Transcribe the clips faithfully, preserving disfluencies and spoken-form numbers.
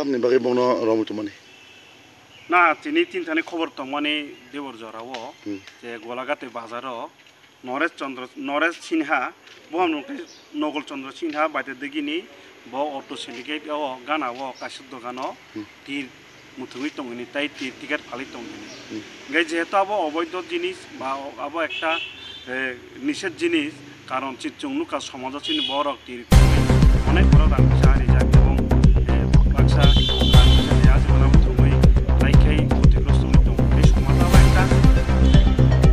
Tamni bagwi bono romwi tongmani? Na, tini tin thani khobor tongmani Debor Jora o, Hmm. je Golagati bazar o Noresh Chandra, Noresh Sinha, bo hamno khe Nogol Chandra Sinha, baita digini bo auto syndicate o gana o kaisa dogan o Hmm. tir muthungwi tongini tai tir ticket phalwi tongini. Hmm. Hingke jehetu abo oboido jinis ba abo ekta, eh, nished jinis, karon chi-, chwng nukha somajo chini borok tir onek borok rang cha rijak ebong, eh, baksa rang cha ya jibon abo thumwi laikhai khotigrosto wngwi tongo. Tei somajo abo ekta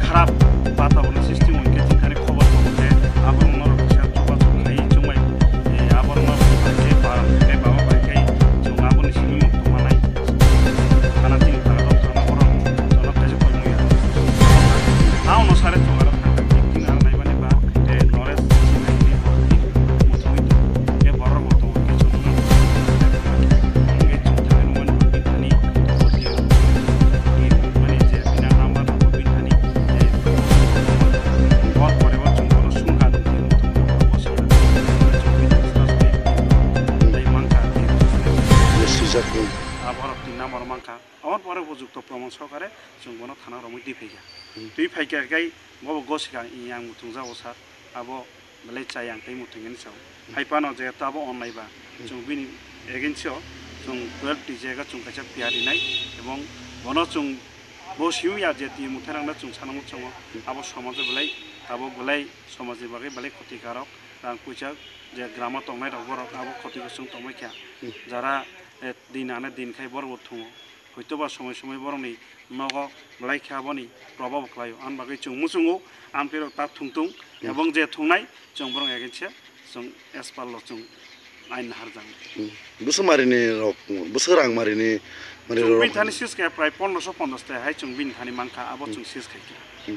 kharap bataboron srishti wngkhe chini thani khobor tongo je abo norok kisa chubachu khai chwngbai, eh, abo norok khe ba, khe baba bai khe chwng aboni simi mung tongma nai. Khana chini thana rok thana borok jono kaisa koi muya. Aono sare chwng aro thangkha tik tin aro naimani ba, eh, Noresh Sinha ni borok ni muthungwi tongo. Khe borok bo tongo khe chwng khe chwng thangwi nungmani bo bini thani mani je bini number rok bo bini thani, eh, bor pore bo chwng bono sungkha nung twi mantong borok bo se. Chwng bini discuss khe tei mankha. Swijak ni. A borok tin number mankha. Aboni pore upojukto proman sokare chwng bono thana romwi twi phaikha. Hmm. Twi phaikha khai bobo gosika, "Ih, ang muthungjago sir, abo belai chaya ang tei muthungya," hinwi sao. Hmm. Hai phano jehetu abo onnai ba, Hmm. chwng bini against o chwng twelve T J ga chwng kaisa P R rinai, ebong bono chwng bo simi ya je twi mutharangno chwng sana muchungo, Hmm. abo somajo belai, abo belai somajni bagwi belai khotikarok, rang puisa je gramo tongnai rok borok abo khotiko chwng tongbai kha. Hmm. Jara, eh, din ane din khai borok bo thungo. Hoitoba somoi somoi borokni nogo belai khe aboni probab khlaio. Ani bagwi chwng muchungo, ampli rok ta thungtung, Hmm. ebong je thungnai chwng borok against se chwng as per law chwng ain naharjaknai. Hmm. Bwswk marini rok, bwswk rang marini, mani Chwng rok bini thani sis khe prai pondroso ponchash ta hai chwng bini thani mankha, abo Hmm. chwng sis khai kha.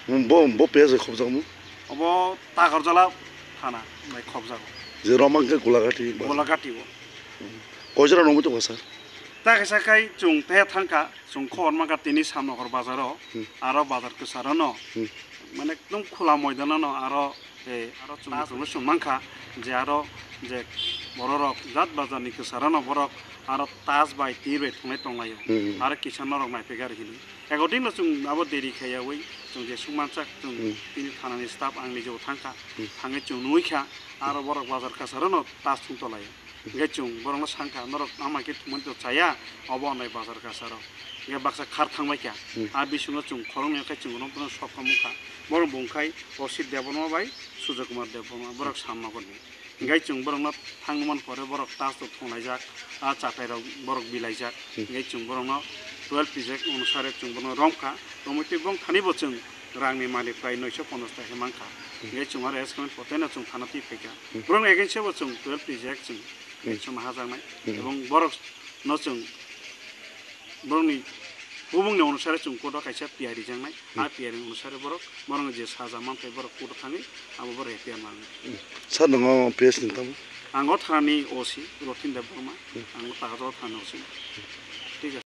Hmm. Bo, bo page khobjakmo? Obo Takarjala thana bai khobjago. Je roma khe Golagati ba? Golagati o. Koi jora nungwi tongkha sir? Ta kaisa khai chwng tei thangkha, chwng khobor mankha tini Samnokor bazaro, Hmm. aro bazar kwcharo no, Hmm. mane ekdom khula moidano no aro, eh, aro chwng, chwngno chwng mankha je aro je bororok jat bazarni kwcharo no borok aro tas bai tir bai thungnai tonglaio, Hmm. aro kisa norok naipikha hinwi. According no chwng abo deri khaiyawi chwng je sungmanchak chwng Hmm. tini thanani staff ang nijebo thangkha, Hmm. thangwi chwng nugwi kha, aro borok bazar kwcharo no tas thung tonglaio. Hingke chwng borokno sankha, "Norok ama khe thumani to chaya, obo onai bazar kasaro." Hingke baksa khar thangbai kha. Hmm. A bisingo chwng khoroknwi khe chwng romphano sok kha mungkha. Borok bungkhai Osit Debbarma bai Surjo Kumar Debbarma, borok Samnogorni. Hingke chwng borokno thangmani pore borok tas to thonglaijak, a chatai rok borok bilaijak. Hmm. Hingke chwng borokno twelve T J onusare chwng borokno romkha. Romwi twi bong thani bo chwng rangni malik prai noisho ponchash ta khe mankha. Hmm. Hingke chwng aro S K M potaino chwng thana twi phaikha. Hmm. Borokni against o bo chwng twelve T J chwng Hmm. action hajaknai. Hmm. Ebong borok no chwng borokni bumungni onusare chwng court o kaisa P I R rijaknai. Hmm. A P I R ni onusare borok, borokno je saja manthai borok court o thangwi abo borok F I R manwi. Hmm. Sir, nongo P S ni tamo? Ang o thanani O C Rothin Debbarma, Hmm. ang o Takarjala thanani O C. Thik ache.